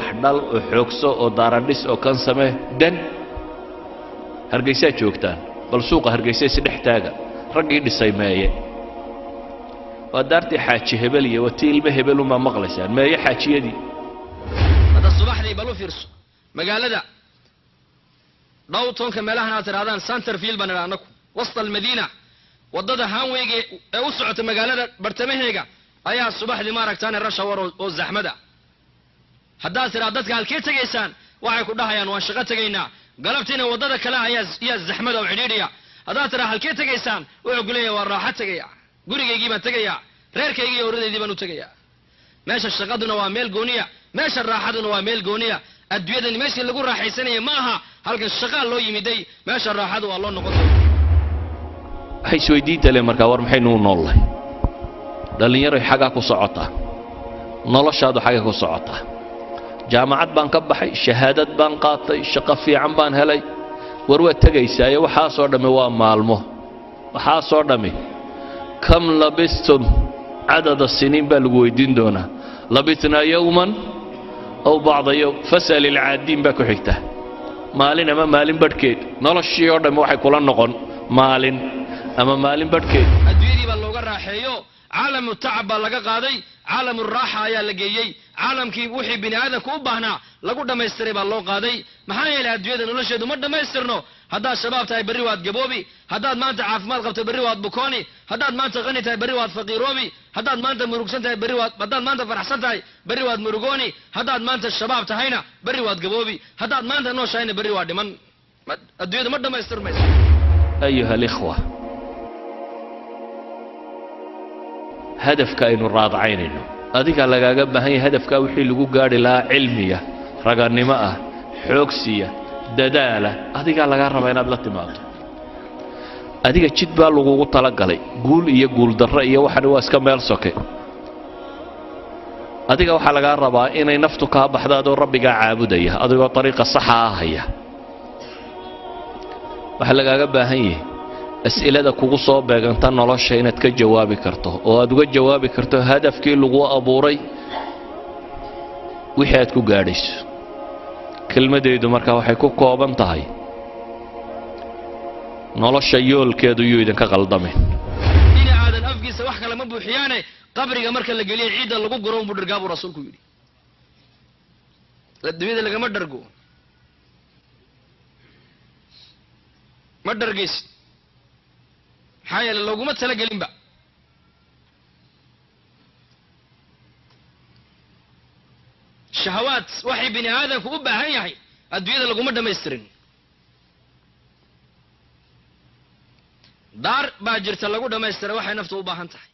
wax dhal oo xoogso oo daaradhis oo kan samee. Dan Hargeysaa joogtaan, bal suuqa Hargeysa isdhex taaga, raggii dhisay meeye? Waa daartii Xaaji Hebel iyo waa tii ilmo hebel unbaa maqlaysaan. Meeye xaajiyadii? Hadda subaxdii bal u fiirso magaalada downtownka, meelahan aad tidhahdaan Centerfield baan idhaa annaku, wasta almadiina, waddada highwayga ee u socota magaalada bartamaheega ayaa subaxdii maaragtaane rush hour oo zaxmada. Haddaad tidhaha dadka halkee tegaysaan, waxay ku dhahayaan waan shaqo tegaynaa. Galabtiina waddada kale ayaa yaa zaxmada oo cidhiidhiya. Haddaad tidhaha halkee tegaysaan, wuxuu ku leeyahay waan raaxo tegaya, gurigaygii baan tegayaa, reerkaygii iyo oradeydii baan u tegayaa. Meesha shaqaduna waa meel gooniya, meesha raaxaduna waa meel gooniya. Adduunyadani meeshii lagu raaxaysanaya ma aha. Halkan shaqaa loo yimiday, meesha raaxadu waa loo noqon doona. Waxay isweydiinta le markaa, war maxaynu u noollahay? Dhallinyaroy, xagaa ku socotaa noloshaadu? Xagga ku socotaa? Jaamacad baan ka baxay, shahaadad baan qaatay, shaqo fiican baan helay. War waad tegaysaaye, waxaasoo dhammi waa maalmo, waxaasoo dhammi. كم لبثتم عدد سنين baa lagu weydiin doonaa. لبثنا يوما أو بعض يوم فاسأل العادين baa ku xigta. Maalin ama maalin badhkeed. Noloshii oo dhammi waxay kula noqon maalin ama maalin badhkeed. Adduunyadii baa looga raaxeeyo, عالم التعب baa laga qaaday, عالم الراحة ayaa la geeyey. Caalamkii wixii bini aadamku u baahnaa lagu dhammaystiray baa loo qaaday. Maxaa yeelay, adduunyada nolosheedu ma dhammaystirno. Haddaad shabaab tahay, berri waad gaboobi. Haddaad maanta caafimaad qabto, berri waad bukooni. Haddaad maanta qani tahay, berri waad faqiiroobi. Haddaad maanta murugsan tahay, berri waad, haddaad maanta faraxsan tahay, berri waad murugooni. Haddaad maanta shabaab tahayna, berri waad gaboobi. Haddaad maanta nooshahayna, berri waad dhiman. Adduunyadu ma dhammaystirmayso. أيها الإخوة, hadafka aynu raadacaynayno adiga lagaaga baahan yahay. Hadafkaa wixii lagu gaadhi lahaa, cilmiya, ragannimo ah, xoogsiya, dadaala, adigaa lagaa rabaa inaad la timaado. Adiga jid baa lagugu talagalay. Guul iyo guuldarro iyo waxani waa iska meel soke. Adiga waxaa lagaa rabaa inay naftu kaa baxdo adoo rabbigaa caabudaya, adigoo ariiqa saxa ah haya. Waxaa lagaaga baahan yahay as'ilada kugu soo beeganta nolosha inaad ka jawaabi karto, oo aad uga jawaabi karto hadafkii lagu abuuray wixii aad ku gaadhayso. Kelmadaydu marka waxay ku kooban tahay: nolosha yoolkeedu yuu idinka qaldamin. Bini aadan afkiisa wax kale ma buuxiyaane, qabriga marka la geliyo, ciidda lagu guro unbuu dhargaa, buu rasuulku yidhi. Adduunyada lagama dhargo, ma dhargaysid, maxaa yeele looguma talagelinba. Shahawaad waxay bini aadamku u baahan yahay adduunyada laguma dhammaystirin. Daar baa jirta lagu dhammaystira waxay naftu u baahan tahay.